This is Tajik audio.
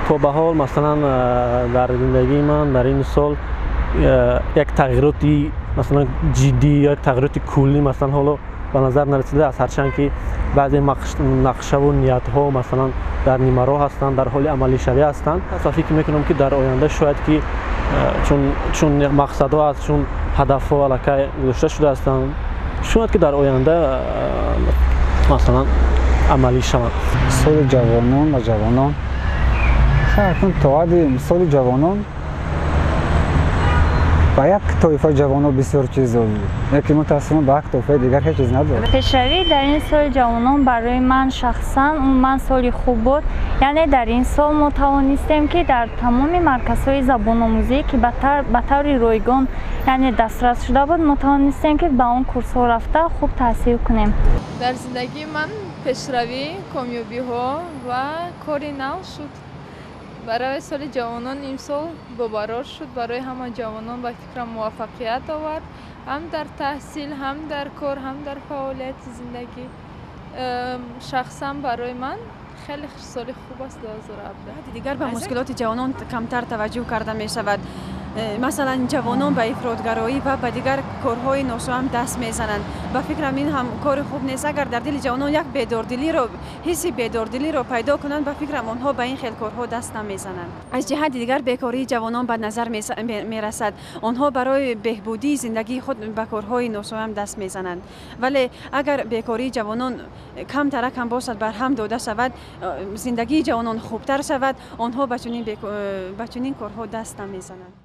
То ба ҳол масалан дар зиндагии ман дар ин сол як тағйироти масалан ҷиддӣ, як тағйироти куллӣ масалан ҳоло ба назар нарасидааст, ҳарчанд ки баъзе нақшаву ниятҳо масалан дар нимароҳ ҳастанд, дар ҳоли амалишавӣ ҳастанд ва фикр мекунам, ки дар оянда шояд ки чун мақсадҳо аст, чун ҳадафҳо аллакай гузошта шуда ҳастанд, шояд ки дар оянда масалан амалӣ шаванд. Соли ҷавонон ва ҷавонон то ҳадди соли ҷавонон ба як тоифа ҷавонон бисёр чиз дод, яке мутаассифона ба як тоифаи дигар ҳеҷ чиз надод. Пешравӣ дар ин соли ҷавонон барои ман шахсан умуман соли хуб буд. Яъне дар ин сол мо тавонистем, ки дар тамоми марказҳои забономӯзӣ, ки ба таври ройгон, яъне дастрас шуда буд, мо тавонистем, ки ба он курсҳо рафта хуб таҳсил кунем. Дар зиндагии ман пешравӣ, комёбиҳо ва кори нав шуд. Барои соли ҷавонон имсол бобарор шуд, барои ҳама ҷавонон ба фикрам муваффақият овард, ҳам дар таҳсил, ҳам дар кор, ҳам дар фаъолияти зиндагӣ. Шахсан барои ман хеле соли хуб аст 2017. Дигар ба мушкилоти ҷавонон камтар таваҷҷӯҳ карда мешавад. Масалан, ҷавонон ба ифротгароӣ ва ба дигар корҳои ношоям даст мезананд. Ба фикрам, ин ҳам кори хуб нест. Агар дар дили ҷавонон як бедордилиро, ҳисси бедордилиро пайдо кунанд, ба фикрам, онҳо ба ин хел корҳо даст намезананд. Аз ҷиҳати дигар, бекории ҷавонон ба назар мерасад. Онҳо барои беҳбудии зиндагии худ ба корҳои ношоям даст мезананд, вале агар бекории ҷавонон камтарак ҳам бошад, барҳам дода шавад, зиндагии ҷавонон хубтар шавад, онҳо ба чунин корҳо даст намезананд.